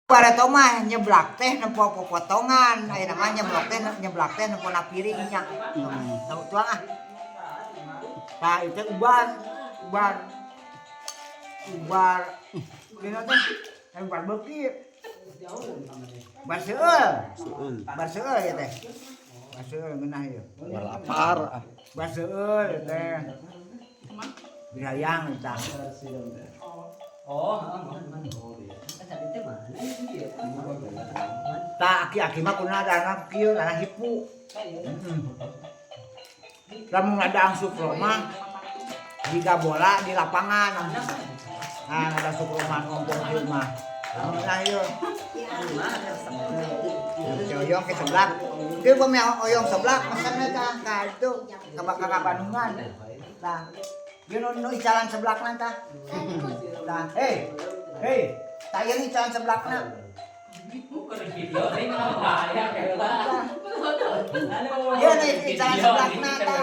Bareto mah nyeblak teh nempo popotongan, ayeuna mah nyeblak teh nempo na piring nya. Tahu tuang ah. Tah, itu ubar, ubar. Ubar. Dina teh aya ubar beuki. Bar seueul. Seueul. Bar seueul ya teh. Bar seueul ngeunah ieu. War lapar ah. Bar seueul ieu teh. Birayang tah. Oh, heeh. Tah, aki-aki mah kudu ada kieu, ada hipu. Lamun ngadang sukro mah jiga bola di lapangan. Nah, ada sukro mah ngompong kieu mah. Nah, ieu. Si Oyong ke seblak. Kieu bumi Oyong seblak mesen we ka itu ka Bandungan. Tah. Ieu nu nu icalan seblakna tah. Tah, hei. Hei, tah ieu icalan seblakna. Video ini bahaya kayak. Ieu nu icalan seblakna tah.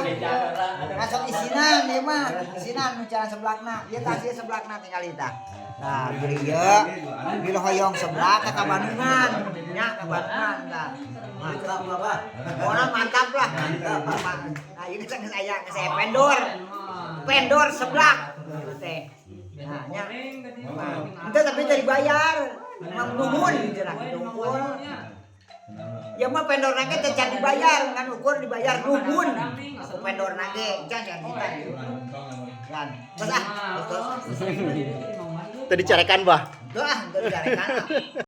Masuk isinan ieu mah, isinan nu icalan seblakna. Ieu tah ieu seblakna tinggal tah. Nah, beli ieu, bila hoyong seblak ka Bandungan, nya ka Bandungan tah. Mantap Bapak. Orang mantap lah. Mantap. Nah, ini kan saya vendor. Vendor seblak gitu teh. Nah, nya. Nah, itu tapi tadi dibayar. Emang nuhun cenah nuhun. Ya mah vendor nage teh can dibayar, ngan ukur dibayar nuhun. Aku vendor nage can can kita. Kan. Terus ah, terus. Tadi carekan, Bah. Tuh ah, terus carekan ah.